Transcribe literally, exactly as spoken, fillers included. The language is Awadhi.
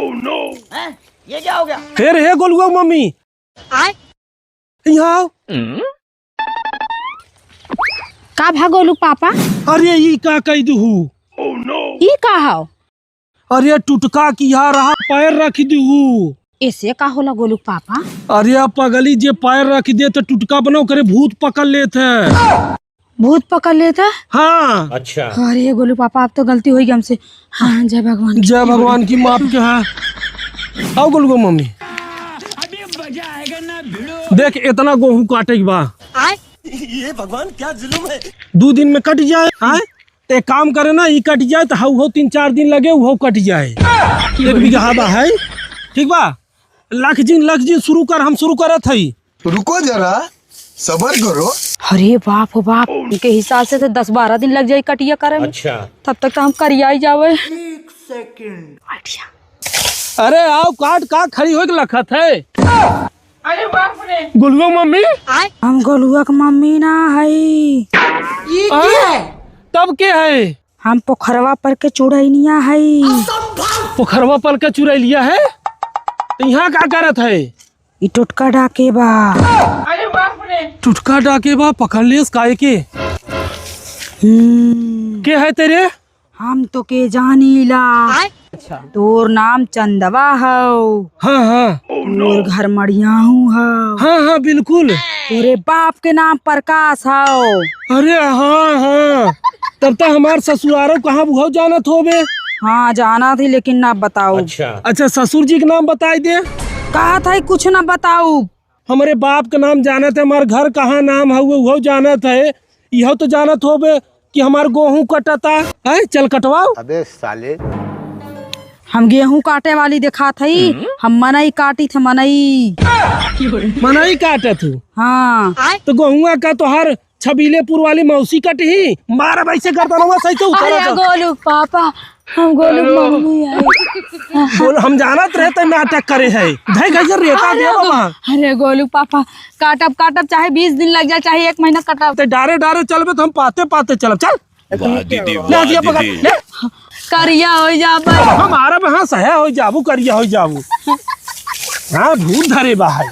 हैं? ये क्या हो गया? हे रे, हे गोलुआ मम्मी। आय? यहाँ आओ। का भा गोलू पापा? अरे, ई का कह दुहू? ई का हौ? अरे, टुटका किहा रहा, पैर रख दुहू। ऐसे का होला गोलू पापा? अरे, पगली, जे पैर रख दे तो टुटका बनो करे, भूत पकड़ लेत है। भूत पकड़ लेत है? हाँ। अच्छा। अरे गोलू पापा, अब तो गलती होइ गई हमसे। हाँ, जय भगवान की। जय भगवान की, माफ के है। आओ गोलू को मम्मी। देख, इतना गोहूँ काटे के बा। आय? ये भगवान, क्या जुल्म है। दो दिन में कट जाए, आय? ते काम करे ना, ई कट जाए तो हऊ हो तीन चार दिन लगे, उहो कट जाए। एक बीघा बा है, ठीक बा? लख जिन, लख जिन शुरू कर, हम शुरू करत हई। रुको जरा, सबर करो। अरे बाप हो बाप, उनके हिसाब से तो दस बारह दिन लग जाई कटिया करे में। अच्छा। तब तक तो हम करिया ही जावे। एक सेकंड। अरे आओ, काट, का खड़ी होके लखत है? अरे बाप रे। गोलुआ मम्मी? हम गोलुआ के मम्मी ना हई। ई आय? के है? तब के है? हम पोखरवा पर के चुड़ैनिया हई। पोखरवा पर के चुड़ैलिया है? तो यहाँ का करत है? ई टुटका डाके बा। अरे बाप रे। टुटका डाके बा, पकड़ लेस काहे के? हम्म। के है तेरे? हम तो के जानीला। आय? अच्छा। तोर नाम चंदवा हौ। हाँ, हाँ। तोर घर मड़ियाहू हौ। हाँ, हाँ, बिल्कुल। तोरे बाप के नाम प्रकाश हौ। अरे हाँ, हाँ। तब तो हमार ससुरारो कहाँ बुहौ जानत होबे। हाँ, जानत ही, लेकिन ना बताउब। अच्छा। अच्छा, ससुर जी के नाम बताई दे। कहत है कुछ ना बताउब। हमरे बाप के नाम जानत है, हमार घर कहाँ नाम है, वो, वो जानत है। इहो तो जानत होबे कि हमार गोहूँ कटता है। चल कटवाओ। अबे साले। हम गेहूँ काटे वाली देखात हई, हम्म। हम मनई काटी थे, मनई। मनई काटत हूँ? हाँ। तो गोहुआ का तोहार छबीलेपुर वाली मौसी कटही, मारा वैसे गर्दनवा सही तो उतारा अरे था। गोलू पापा, हम गोलू मम्मी आई। बोल, हम जानत रहे ते नाटक करे है। धई गजर रेता अरे दे गो-, बाबा। अरे गोलू पापा, काटब काटब चाहे बीस दिन लग जाए, चाहे एक महीना काटब। ते डारे डारे चलबे तो हम पाते पाते चलब। चल। वाह दीदी, ले, वाह ले, पकड़, दीदी। ले। करिया हो जाबा। हमारा वहाँ सहा हो जाबू, करिया हो जाबू। हाँ, भूत धरे बा है।